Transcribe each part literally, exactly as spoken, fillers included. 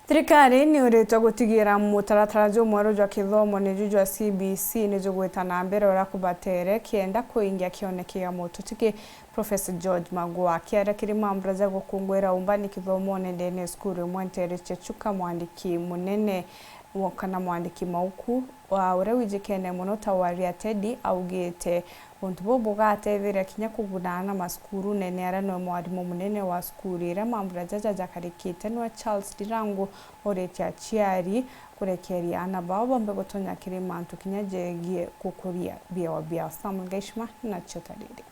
Thirikari ni uritwe gutigira mutaratara jumweru jwa kithomo niju jwa C B C ni jugwita na mbere uria kubatere, kienda kuingia kioneki gia mututiki. Professor George Magoha akiaria kiri mambura ja gukunguira umbani kithomone ndene ya cukuru imwe ntere cia Chuka, mwandiki munene wo-, kana mwandiki mauku wa uria wijikene mono ta Waria Teddy augite untu buu bugatetheria kinya kuguna aana macukurune. Ni aria niwe mwarimu munene wa cukuru iria mambura jaja jakarikite, niwe Charles Ndirangu uritie aciari kurekeria aana bao bombe gutonya kiri mantu kinya jegie gukuria biewa biao. Samuel Gaishima nacio tariri.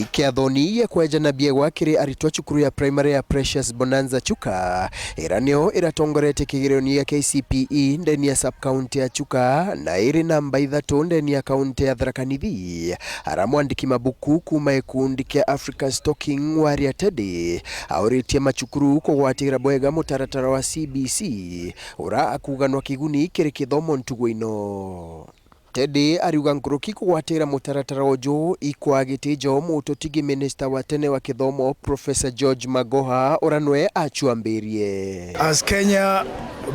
Ikiathoni ya kwejana biegwa kiri aritwa cukuru ya primary ya Precious Bonanza Chuka, ira nio iratongoretie kigerio-ini gia K C P E ndeni ya sub-county ya Chuka, na iri namba ithatu ndeni ya kaunti ya Tharaka Nithi. Ara mwandiki mabuku kuuma gikundi kia Africa Stocking, Waria Teddy, auritie macukuru kugwatira bwega mutaratara wa C B C, ura akuganwa kiguni kiri kithomo ntugu ino. Teddy ariuga nkuruki kugwatira mutaratara uju ikwagite jo mututigi minista wa tene wa kithomo, Professor George Magoha, ura nwe acuambirie. As Kenya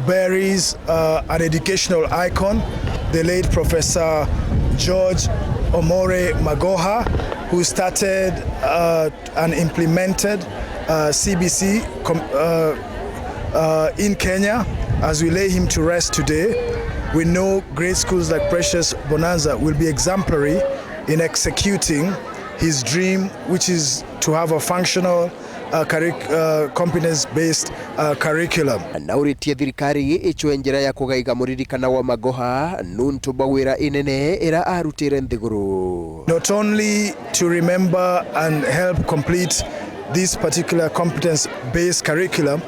buries, uh, an educational icon, the late Professor George Omore Magoha, who started, uh, and implemented, uh, C B C com-, uh, uh, in Kenya. As we lay him to rest today, we know great schools like Precious Bonanza will be exemplary in executing his dream, which is to have a functional, uh, curric-, uh, competence-based, uh, curriculum. Na uritie thirikari icwe njira ya kugaiga muririkana wa Magoha nuntu bwa wira inene ira arutire nthiguru. Not only to remember and help complete this particular competence-based curriculum,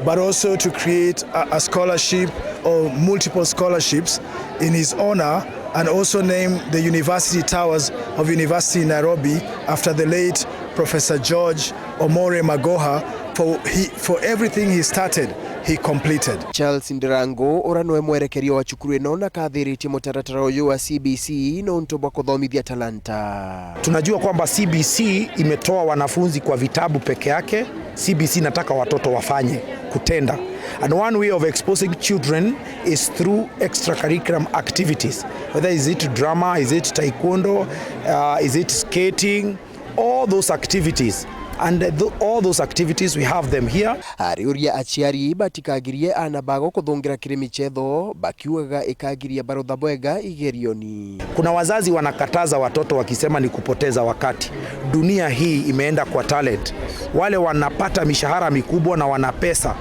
but also to create a, a scholarship or multiple scholarships in his honor, and also name the University Towers of University in Nairobi after the late Professor George Omore Magoha for he, for everything he started, he completed. Charles Ndirangu, ura niwe mwerekeria wa cukuru ino, na kathiritie mutaratara uyu wa C B C nuntu bwa kuthomithia talanta. Tunajua kwamba C B C imetoa wanafunzi kwa vitabu peke yake. C B C inataka watoto wafanye, kutenda. And one way of exposing children is through extracurriculum activities. Whether is it drama, is it taekwondo, uh, is it skating, all those activities. And th-, all those activities, we have them here. Ariuria aciari batikagirie aana bao kuthungira kiri michetho, bakiugaga ikagiria barutha bwega igerioni. Kuna wazazi wanakataza watoto wakisema ni kupoteza wakati. Dunia hii imeenda kwa talent. Wale wanapata mishahara mikubwa na wana pesa,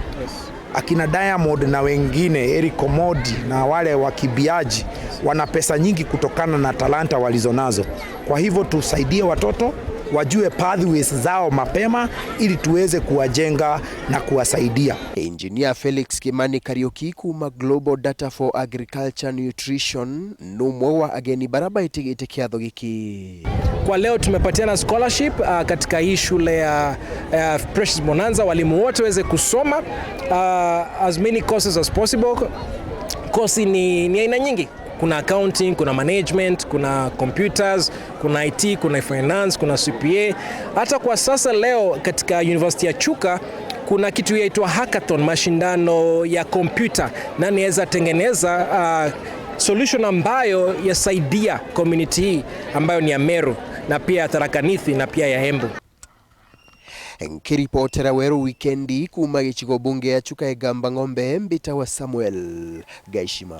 akina Diamond na wengine, Eric Omondi na wale wakimbiaji, wana pesa nyingi kutokana na talanta walizonazo. Kwa hivyo tusaidie watoto wajue pathways zao mapema ili tuweze kuwajenga na kuwasaidia. Engineer Felix Kimani Kariuki kuuma Global Data for Agriculture Nutrition numwe wa ageni bara baitigite kiatho giki. Kwa leo tumepatiana scholarship, ah, katika hii shule ya, ya Precious Bonanza, walimu wote waweze kusoma, ah, as many courses as possible. Course ni, ni aina nyingi. Kuna accounting, kuna management, kuna computers, kuna I T, kuna finance, kuna C P A. Hata kwa sasa leo katika University ya Chuka kuna kitu yaitwa hackathon, mashindano ya kompyuta, nani aweza tengeneza, ah, solution ambayo yasaidia community hii ambayo ni ya Meru na pia ya Tharaka Nithi na pia ya Embu. Nkiripotera Weru Wikendi kuuma gicigo bunge ya Chuka Igamba Ng'ombe, mbitawa Samuel Gaishima.